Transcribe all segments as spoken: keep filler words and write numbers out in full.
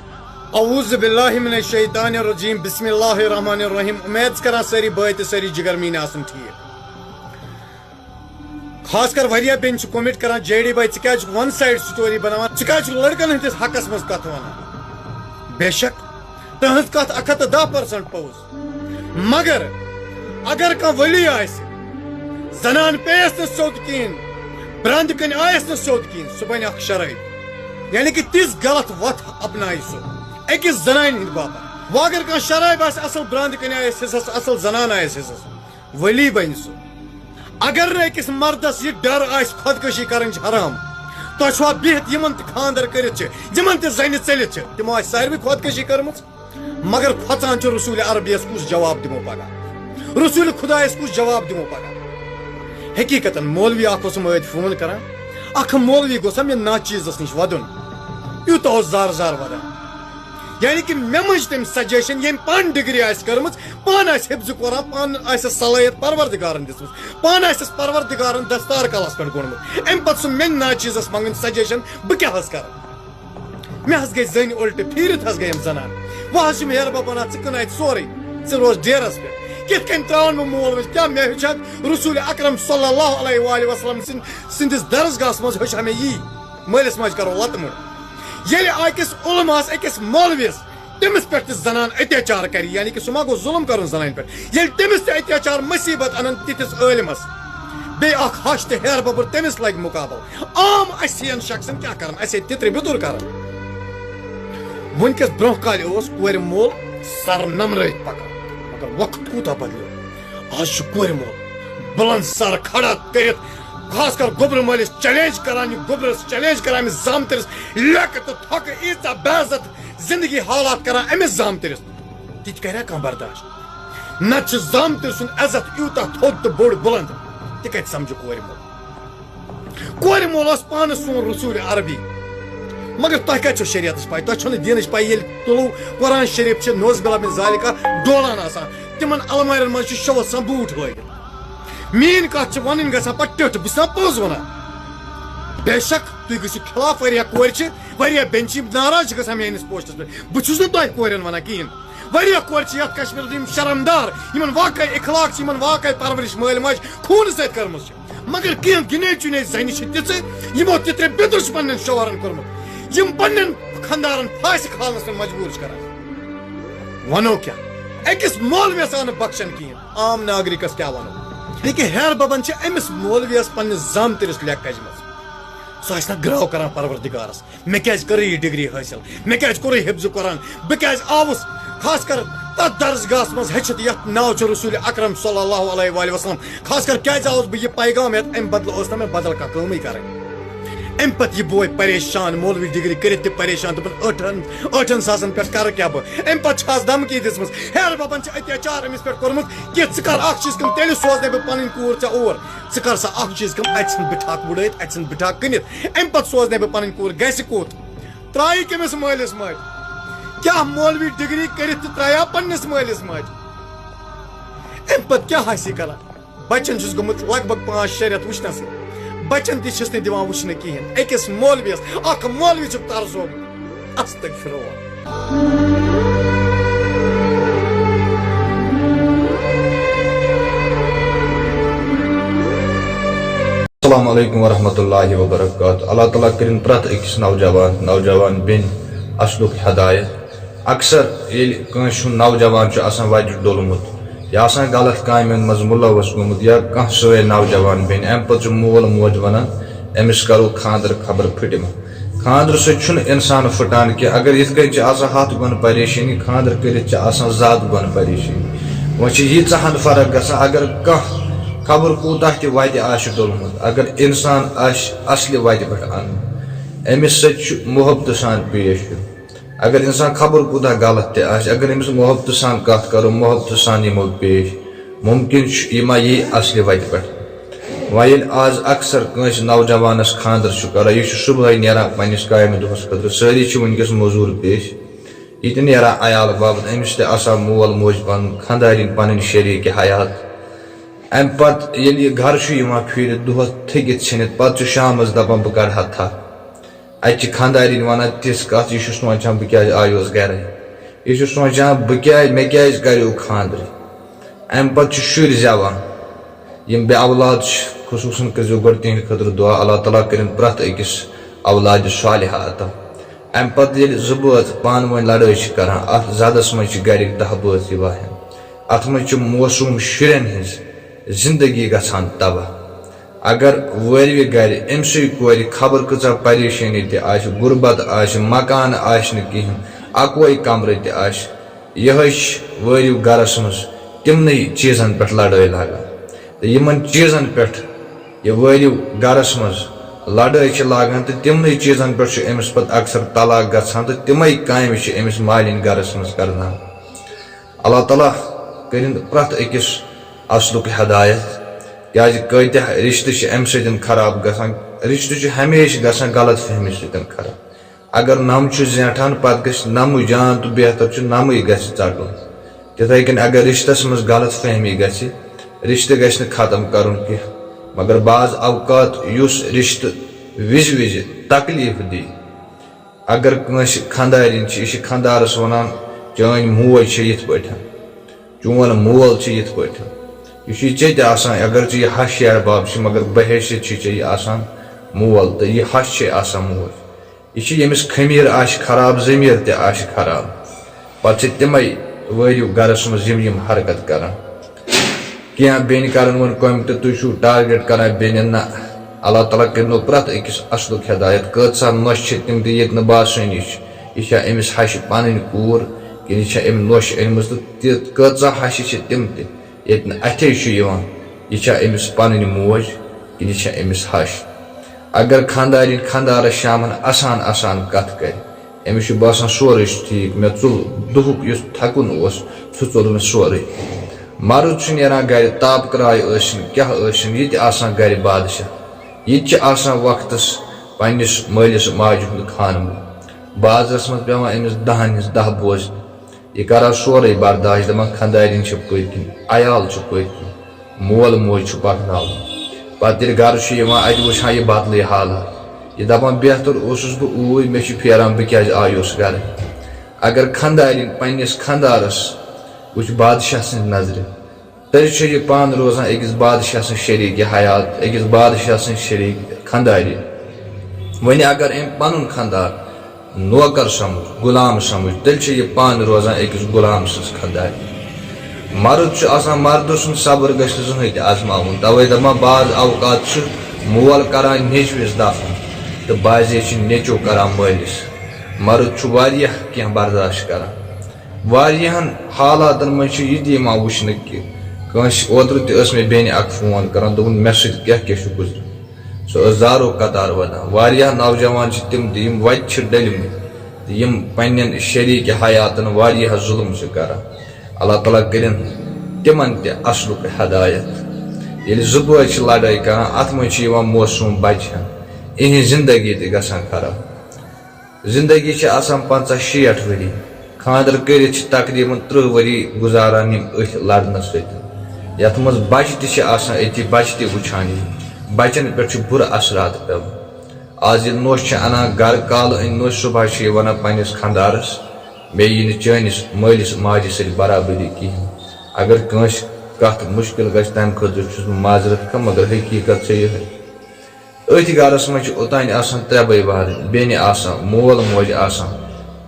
اعوذ باللہ من الشیطان الرجیم، بسم اللہ الرحمن الرحیم۔ امید چھس کران سٲری بٲے تہٕ سٲری جگر میٲنۍ آسن ٹھیک۔ خاص کر واریاہ بیٚنہِ چھِ کومنٹ کران، "جے ڈی بھائی، ژٕ کیازِ چھُکھ ون سائیڈ سٹوری بناوان؟ ژٕ کیازِ چھُکھ لڑکن ہٕنٛدِس حقس منٛز کتھ ونان؟" بے شک، تہنٛز کتھ اکھ ہتھ تہٕ دہ پرسنٹ پوٚز۔ مگر اگر کانٛہہ ولی آسہِ، زنان پیٚیس نہٕ سیوٚد کِہیٖنۍ، برٛنٛدِ کنہِ آیس نہٕ سیوٚد کِہیٖنۍ، سُہ بنہِ اکھ شرٲبی۔ یعنی کہِ تِژھ غلط وتھ اپنایہِ سُہ أکِس زنانہِ ہٕنٛدِ باپتھ۔ وۄنۍ اگر کانٛہہ شرٲبۍ آسہِ اصل، برٛنٛدِ کنہِ آیس حصس، اصل زنان آیس حصس، ولی بنہِ سُہ۔ اگر نہٕ أکِس مردس یہِ ڈر آسہِ خودکشی کرٕنۍ چھِ حرام، تۄہہِ چھُوا بِہِتھ یِمن تہِ خاندر کٔرِتھ چھِ، یِمن تہِ زنہِ ژٔلِتھ چھِ، تِمو آسہِ ساروٕے خودکشی کٔرمٕژ؟ مگر کھۄژان چھُ رسول عربیس کُس جواب دِمو پگاہ؟ رسول خدایس کُس جواب دِمو پگاہ؟ حقیقتاً مولوی اکھ اوسُم ٲدۍ فون کران، اکھ مولوی گوٚژھ ہا مےٚ ناچیزس نِش ودُن، یوٗتاہ اوس زار زار ودان۔ یعنی کہِ مےٚ منٛز چھِ تٔمۍ سجیشن، ییٚمۍ پانہٕ ڈگری آسہِ کٔرمٕژ، پانہٕ آسہِ حفظ قرآن، پانہٕ آسٮ۪س صلٲحیت پروردگارن دِژمٕژ، پانہٕ آسٮ۪س پروردگارن دستار کلس پٮ۪ٹھ گوٚنڈمُت، امہِ پتہٕ سُہ مےٚ ناچیزس منٛگٕنۍ سجیشن، بہٕ کیٛاہ حظ کرٕ؟ مےٚ حظ گٔے زٔنۍ اُلٹہٕ، پھیٖرِتھ حظ گٔیم زنان۔ وۄنۍ حظ چھُ مےٚ ہیرٕ بب ونان، "ژٕ کٕن اَتہِ سورُے، ژٕ روز ڈیرس پٮ۪ٹھ۔" کِتھ کٔنۍ ترٛاوَن بہٕ مول وٕچھ؟ کیٛاہ مےٚ ہیوٚچھ اَتھ رسول اکرم صلی اللہ علیہ وآلہ وسلم سٕنٛدِ، سٕنٛدِس درسگاہس منٛز ہیوٚچھ ہا مےٚ یی؟ مٲلِس ماجہِ کرو لتہٕ مٔڈ۔ ییٚلہِ أکِس علماہس، أکِس مولویس، تٔمِس پٮ۪ٹھ تہِ زنان اتیاچار کرِ، یعنی کہِ سُہ ما گوٚو ظلم کرُن زنانہِ پٮ۪ٹھ؟ ییٚلہِ تٔمِس تہِ اتیاچار مصیبت انن تِتھِس عٲلمس، بیٚیہِ اکھ ہش تہٕ ہیرٕ ببُر تٔمِس لگہِ مُقابل۔ عام اسہِ ہِوٮ۪ن شخصن کیٛاہ کرن؟ اسہِ ہے تِترِ بِتُر کرن۔ وٕنکیٚس برونٛہہ کالہِ اوس کورِ مول سر نمرٲوِتھ پکان، مگر وقت کوٗتاہ بدلیو۔ آز چھُ کورِ مول بلند سر کھڑا کٔرِتھ، خاص کر گوٚبرٕ مٲلِس چیلنج کران، یہِ گوٚبرس چیلنج کران، أمِس زامتٕرِس لیٚکہٕ تہٕ تھۄکہٕ، ییٖژاہ بے عزت زندگی حالات کران أمِس زامتٕرِس۔ تہِ تہِ کرِ کانٛہہ برداشت؟ نتہٕ چھُ زامتٕرۍ سُنٛد عزت یوٗتاہ تھوٚد تہٕ بوٚڑ بُلند، تہِ کتہِ سمجھِ کورِ مول؟ کورِ مول اوس پانہٕ سون رسول عربی، مگر تۄہہِ کتہِ چھو شریعتٕچ پاے؟ تۄہہِ چھو نہٕ دیٖنٕچ پاے۔ ییٚلہِ تُلو قرآن شریف چھِ نوز باللہ من ذالکہ ڈولان آسان، تِمن المارٮ۪ن منٛز چھِ شوٚوَس آسان بوٗٹھ لٲگِتھ۔ میٲنۍ کتھ چھِ ونٕنۍ گژھان پتہٕ ٹیٔٹھ، بہٕ چھُس آسان پوٚز ونان۔ بے شک تُہۍ گٔژھِو خلاف، واریاہ کورِ چھِ، واریاہ بیٚنہِ چھِ، یِم ناراض چھِ گژھان میٲنِس پوسٹس پٮ۪ٹھ۔ بہٕ چھُس نہٕ تۄہہِ کورٮ۪ن ونان کِہیٖنۍ۔ واریاہ کورِ چھِ یتھ کشمیرس منٛز یِم شرمدار، یِمن واقعی اخلاق چھِ، یِمن واقعی پرورش مٲلۍ ماجہِ خوٗنہٕ سۭتۍ کٔرمٕژ چھِ۔ مگر کینٛہہ گِنے چُنے زنہِ چھِ تِژٕ، یِمو تِترِ بِتُر چھُ پننٮ۪ن شوہرن کوٚرمُت، یِم پننٮ۪ن خاندارن پھاسہِ کھالنس پٮ۪ٹھ مجبوٗر چھِ کران۔ ونو کیٛاہ؟ أکِس مولوِیس آو نہٕ بخشن کِہیٖنۍ، عام ناگرِکس کیٛاہ ونو؟ یہِ کہِ ہیرٕ ببن چھِ أمِس مولوِیس پننِس زامتٕرِس لیٚکھ کجمژ۔ سُہ آسہِ نا گراو کران پروردگارس، مےٚ کیٛازِ کٔرٕے یہِ ڈگری حٲصِل؟ مےٚ کیٛازِ کوٚرُے حفظ قرآن؟ بہٕ کیٛازِ آوُس خاص کر تتھ درسگاہس منٛز ہیٚچھِتھ یتھ ناو چھُ رسول اکرم صلی اللہ علیہ وآلہ وسلم؟ خاص کر کیٛازِ آوُس بہٕ یہِ پیغام ہیٚتھ؟ امہِ بدلہٕ اوس نہٕ مےٚ بدل کانٛہہ کٲمٕے کرٕنۍ۔ امہِ پتہٕ یہِ بوے پریشان، مولوی ڈگری کٔرِتھ تہِ پریشان، دوٚپُن، "ٲٹھن، ٲٹھن ساسن پٮ۪ٹھ کرٕ کیٛاہ بہٕ؟" امہِ پتہٕ چھِ آز دھمکی دِژمٕژ، ہیرٕ ببن چھِ اتیاچار أمِس پٮ۪ٹھ کوٚرمُت کہِ ژٕ کر اکھ چیٖز کٲم، تیٚلہِ سوزنے بہٕ پنٕنۍ کوٗر ژےٚ اور۔ ژٕ کر سا اکھ چیٖز کٲم، اتہِ ژھٕن بِٹھاکھ وُڑٲیِتھ، اتہِ ژھٕن بِٹھاکھ کٕنِتھ، امہِ پتہٕ سوزنے بہٕ پنٕنۍ کوٗر۔ گژھِ کوٚت؟ ترٛایہِ کٔمِس مٲلِس ماجہِ؟ کیٛاہ مولوی ڈگری کٔرِتھ تہِ ترٛایہِ ہا پننِس مٲلِس ماجہِ؟ امہِ پتہٕ کیٛاہ آسہِ یہِ کران؟ بچن چھُس گوٚمُت لگ بگ پانٛژھ شےٚ رٮ۪تھ وٕچھنَسٕے۔ بچن تہِ چھِس نہٕ دِوان وٕچھنہٕ کِہیٖنۍ۔ أکِس مولوِیَس، اکھ مولوی چھُکھ ترسومُت۔ استغفر اللہ۔ السلام علیکم ورحمۃ اللہ وبرکاتہ۔ اللہ تعالیٰ کٔرِن پرٛٮ۪تھ أکِس نوجوان، نوجوان بیٚنہِ اصلُک ہدایت۔ اکثر ییٚلہِ کٲنٛسہِ ہُنٛد نوجوان چھُ آسان وتہِ ڈوٚلمُت یا آسان غلط کامٮ۪ن منٛز مُلوث گوٚمُت یا کانٛہہ سٲنۍ نوجوان بیٚنہِ، اَمہِ پتہٕ چھُ مول موج ونان، "أمِس کرو خانٛدر، خبر پھٹہِ ما۔" خانٛدرٕ سۭتۍ چھُنہٕ انسان پھٹان کینٛہہ۔ اگر یِتھ کٔنۍ چھِ آسان ہتھ گۄنہٕ پریشٲنی، خانٛدر کٔرِتھ چھِ آسان زٕ ہتھ گۄنہٕ پریشٲنی۔ وۄنۍ چھِ ییٖژاہن فرق گژھان، اگر کانٛہہ خبر کوٗتاہ تہِ وتہِ آسہِ ڈوٚلمُت، اگر انسان آسہِ اصلہِ وتہِ پٮ۪ٹھ انُن، أمِس سۭتۍ چھُ محبتہٕ سان پیش یُن۔ اگر انسان خبر کوٗتاہ غلط تہِ آسہِ، اگر أمِس محبتہٕ سان کتھ کرو، محبتہٕ سان یِمو پیش، ممکن چھُ یہِ ما یی اصلہِ وتہِ پٮ۪ٹھ۔ وۄنۍ ییٚلہِ آز اکثر کٲنٛسہِ نوجوانس خانٛدر چھُ کران، یہِ چھُ صبحٲے نیران پننِس کامہِ دۄہس خٲطرٕ، سٲری چھِ وٕنکیٚس موٚزوٗر پیش، یہِ تہِ نیران عیال باپتھ، أمِس تہِ آسان مول موج پنُن، خانٛدارِنۍ پنٕنۍ، شریٖک حیات۔ امہِ پتہٕ ییٚلہِ یہِ گرٕ چھُ یِوان پھیٖرِتھ، دۄہس تھٔکِتھ ژھیٚنِتھ، پتہٕ چھُ شامس دپان، "بہٕ کڑٕ ہا تھپھ۔" اَتہِ چھِ خانٛدارِنۍ وَنان تِژھ کَتھ، یہِ چھُ سونٛچان بہٕ کیٛازِ آیوس گَرَے، یہِ چھُ سونٛچان بہٕ کیٛازِ، مےٚ کیٛازِ کَریو خانٛدرٕے۔ اَمہِ پَتہٕ چھِ شُرۍ زٮ۪وان، یِم بے اولاد چھِ، خصوٗصاً کٔرۍزیو گۄڈٕ تِہِنٛدِ خٲطرٕ دُعا، اللہ تعالیٰ کٔرِنۍ پرٛٮ۪تھ أکِس اولادِ صالحہ عطا۔ اَمہِ پَتہٕ ییٚلہِ زٕ بٲژ پانہٕ ؤنۍ لڑٲے چھِ کران، اَتھ زَدَس منٛز چھِ گَرِکۍ دَہ بٲژ یِوان ہٮ۪نہٕ۔ اَتھ منٛز چھِ معصوٗم شُرٮ۪ن ہٕنٛز زِندگی گژھان تباہ۔ اگر وٲروِ گَرِ أمۍ سٕے کورِ خبر کۭژاہ پریشٲنی تہِ آسہِ، غُربت آسہِ، مکان آسہِ نہٕ کِہیٖنۍ، اَکوے کمرٕ تہِ آسہِ، یِہوٚے چھِ وٲرِو گَرَس منٛز تِمنٕے چیٖزَن پٮ۪ٹھ لڑٲے لاگان۔ تہٕ یِمَن چیٖزَن پٮ۪ٹھ یہِ وٲرِو گَرَس منٛز لڑٲے چھِ لاگان، تہٕ تِمنٕے چیٖزَن پٮ۪ٹھ چھُ أمِس پَتہٕ اکثر طلاق گژھان، تہٕ تِمَے کامہِ چھِ أمِس مالِنۍ گَرَس منٛز کرناوان۔ اللہ تعالیٰ کٔرِن پرٛٮ۪تھ أکِس اَصلُک ہدایت، کیٛازِ کۭتیٛاہ رِشتہٕ چھِ اَمہِ سۭتۍ خراب گژھان۔ رِشتہٕ چھِ ہمیشہِ گژھان غلط فہمی سۭتۍ خراب۔ اگر نَم چھُ زینٛٹھان، پَتہٕ گژھِ نَمٕے جان تہٕ بہتر چھُ نَمٕے گژھِ ژَٹُن۔ تِتھَے کٔنۍ اگر رِشتَس منٛز غلط فہمی گژھِ، رِشتہٕ گژھِ نہٕ ختم کَرُن کینٛہہ، مگر بعض اوقات یُس رِشتہٕ وِزِ وِزِ تکلیٖف دی، اگر کٲنٛسہِ خانٛدارِنۍ چھِ، یہِ چھِ خانٛدارَس وَنان، "چٲنۍ موج چھےٚ یِتھ پٲٹھۍ، چون مول چھُ یِتھ پٲٹھۍ، یہِ چھُے ژےٚ تہِ آسان، اگر ژےٚ یہِ ہَش یا بَب چھِ، مگر بحیثیت چھُے ژےٚ یہِ آسان مول، تہٕ یہِ ہَش چھے آسان موج۔" یہِ چھِ، ییٚمِس خمیٖر آسہِ خراب، ضمیٖر تہِ آسہِ خراب۔ پَتہٕ چھِ تِمَے وٲرِو گَرَس منٛز یِم یِم حرکت کَران۔ کینٛہہ بیٚنہِ کَرَن وۄنۍ کامہِ تہٕ تُہۍ چھُو target کَران بیٚنٮ۪ن۔ نہ، اللہ تعالیٰ کٔرِنو پرٛٮ۪تھ أکِس اَصلُک ہدایت۔ کۭژاہ نۄشہِ چھِ تِم تہِ ییٚتہِ نہٕ باسٲنی چھِ۔ یہِ چھا أمِس ہَشہِ پَنٕنۍ کوٗر کِنہٕ یہِ چھا أمۍ نۄش أنمٕژ؟ تہٕ تہِ کۭژاہ ہَشہِ چھِ تِم تہِ ییٚتہِ نہٕ اَتھے چھُ یِوان، یہِ چھا أمِس پَنٕنۍ موج کِنہٕ یہِ چھا أمِس ہَش؟ اگر خانٛدارِنۍ خانٛدارَس شامَن اَسان اَسان کَتھ کَرِ، أمِس چھُ باسان سورُے چھُ ٹھیٖک، مےٚ ژوٚل دُہُک یُس تھَکُن اوس، سُہ ژوٚل مےٚ سورُے۔ مرد چھُ نیران گَرِ، تاپہٕ کرٛاے ٲسِن، کیٛاہ ٲسِن، یہِ تہِ آسان گَرِ بادشاہ۔ یہِ تہِ چھِ آسان وقتَس پنٛنِس مٲلِس ماجہِ ہُنٛد خانہٕ۔ بازرَس منٛز پٮ۪وان أمِس دَہَن ہِنٛز دَہ بوزنہِ۔ یہِ کران سورُے برداش، دپان خانٛدارِنۍ چھِ پٔتۍ کِنۍ، عیال چھُ پٔتۍ کِنۍ، مول موج چھُ پکناوُن۔ پتہٕ ییٚلہِ گرٕ چھُ یِوان، اتہِ وٕچھان یہِ بدلٕے حالات۔ یہِ دپان، بہتر اوسُس بہٕ اوٗرۍ، مےٚ چھُ پھیران بہٕ کیازِ آیوس گرٕ۔ اگر خانٛدارِنۍ پننِس خانٛدارس وٕچھ بادشاہ سٕنٛزِ نظرِ، تیٚلہِ چھُ یہِ پانہٕ روزان أکِس بادشاہ سٕنٛز شریٖک حیات، أکِس بادشاہ سٕنٛز شریٖک خانٛدارِنۍ۔ وۄنۍ اگر أمۍ پنُن خانٛدار نوکر سمجھ، غلام سمجھ، تیٚلہِ چھُ یہِ پانہٕ روزان أکِس غلام سٕنٛز خانٛدارِنۍ۔ مرد چھُ آسان، مردٕ سُنٛد صبر گژھِ نہٕ زٕہٕنۍ تہِ آزماوُن۔ توے دپان، بعض اوقات چھُ مول کران نیٚچوِس دفن تہٕ بعضے چھُ نیٚچو کران مٲلِس۔ مرد چھُ واریاہ کینٛہہ برداشت کران۔ واریاہن حالاتن منٛز چھُ یہِ تہِ یِوان وٕچھنہٕ کہِ کٲنٛسہِ، اوترٕ تہِ ٲس مےٚ بیٚنہِ اکھ فون کران، دوٚپُن، مےٚ سۭتۍ کیٛاہ کیٛاہ چھُ گُزریُمُت۔ سۄ ٲس زارو قطار ودان۔ واریاہ نوجوان چھِ تِم تہِ، یِم وتہِ چھِ ڈٔلمٕتۍ تہٕ یِم پننٮ۪ن شریٖک حیاتن واریاہ ظُلم چھِ کران۔ اللہ تعالیٰ کٔرِن تِمن تہِ اصلُک ہدایت۔ ییٚلہِ زٕ بٲژ چھِ لڑٲے کران، اتھ منٛز چھِ یِوان معصوم بچہِ ہن، یِہنٛز زندگی تہِ گژھان خراب۔ زندگی چھِ آسان پنٛژاہ شیٹھ ؤری، خانٛدر کٔرِتھ چھِ تقریباً ترٕٛہ ؤری گُزاران یِم أتھۍ لڑنہٕ سۭتۍ، یتھ منٛز بچہِ تہِ چھِ آسان أتی، بچہِ تہِ وٕچھان یِم، بچن پٮ۪ٹھ چھُ بُرٕ اثرات پٮ۪وان۔ آز ییٚلہِ نوٚش چھِ انان گرٕ، کالہٕ أنۍ نوٚش، صبحس چھِ یہِ ونان پننِس خانٛدارس، مےٚ یی نہٕ چٲنِس مٲلِس ماجہِ سۭتۍ برابری کِہیٖنۍ۔ اگر کٲنٛسہِ کتھ مُشکل گژھِ، تمہِ خٲطرٕ چھُس بہٕ معذرت کران، مگر حقیقت چھےٚ یِہے۔ أتھۍ گرس منٛز چھِ اوٚتانۍ آسان ترٛےٚ بٲے بارٕنۍ، بیٚنہِ آسان، مول موج آسان،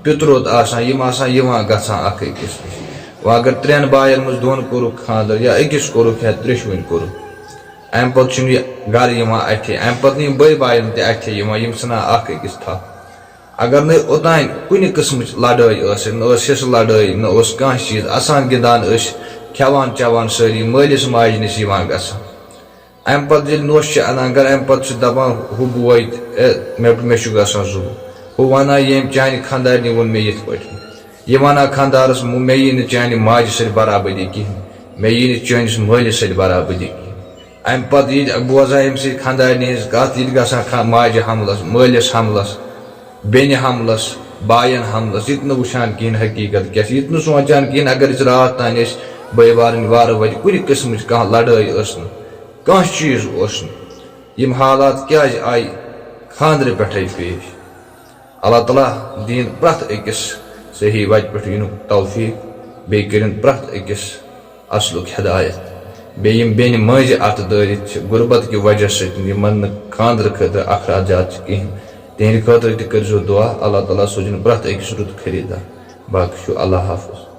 پِتروت آسان، یِم آسان یِوان گژھان اکھ أکِس نِش۔ وۄنۍ اگر ترٛٮ۪ن باین منٛز دۄن کوٚرُکھ خانٛدر یا أکِس کوٚرُکھ یا ترٛیٚشوٕنۍ کوٚرُکھ، امہِ پتہٕ چھُنہٕ یہِ گرٕ یِوان اَتھے، امہِ پتہٕ نہٕ یِم بٲے بارٕنۍ تہِ اَتھے یِوان، یِم ژھٕنان اکھ أکِس تھپھ۔ اگر نہٕ اوٚتانۍ کُنہِ قٕسمٕچ لڑٲے ٲس، نہ ٲس حصہٕ لڑٲے، نہ اوس کانٛہہ چیٖز، اسان گِنٛدان ٲسۍ، کھٮ۪وان چٮ۪وان سٲری، مٲلِس ماجہِ نِش یِوان گژھان۔ امہِ پتہٕ ییٚلہِ نوٚش چھِ انان گرٕ، امہِ پتہٕ چھُ دپان ہُہ بوے، "اے، مےٚ، مےٚ چھُ گژھان ظُلُم۔" ہُہ ونان، "ییٚمۍ چانہِ خانٛدارنہِ ووٚن مےٚ یِتھ پٲٹھۍ۔" یہِ ونان خانٛدارس، "مےٚ یی نہٕ چانہِ ماجہِ سۭتۍ برابری کِہیٖنۍ، مےٚ یی نہٕ چٲنِس مٲلِس سۭتۍ برابری کِہیٖنۍ۔" امہِ پتہٕ ییٚلہِ بوزان أمۍ سٕنٛزِ خانٛدارنہِ ہٕنٛز کتھ، ییٚلہِ گژھان خا-، ماجہِ حملس، مٲلِس حملس، بیٚنہِ حملس، باین حملس، یہِ تہِ نہٕ وٕچھان کِہیٖنۍ حقیٖقت کیٛاہ چھِ، یہِ تہِ نہٕ سونٛچان کِہیٖنۍ، اگر أسۍ راتھ تام أسۍ بٲے بارٕنۍ وارٕ وتہِ کُنہِ قٕسمٕچ کانٛہہ لڑٲے ٲس نہٕ، کانٛہہ چیٖز اوس نہٕ، یِم حالات کیٛازِ آیہِ خانٛدرٕ پٮ۪ٹھَے پیش؟ اللہ تعالیٰ دِیِن پرٛٮ۪تھ أکِس صحیح وَتہِ پٮ۪ٹھ یِنُک توفیٖق، بیٚیہِ کٔرِن پرٛٮ۪تھ أکِس اَصلُک ہدایت۔ بیٚیہِ یِم بیٚنہِ مٲنٛزِ اَتھٕ دٲرِتھ چھِ غُربت کہِ وجہ سۭتۍ، یِمَن نہٕ خانٛدرٕ خٲطرٕ اخراجات چھِ کِہیٖنۍ، تِہِنٛدِ خٲطرٕ تہِ کٔرۍزیو دُعا، اللہ تعالیٰ سوٗزِن پرٛٮ۪تھ أکِس رُت خریٖدار۔ باقٕے چھُ اللہ حافظ۔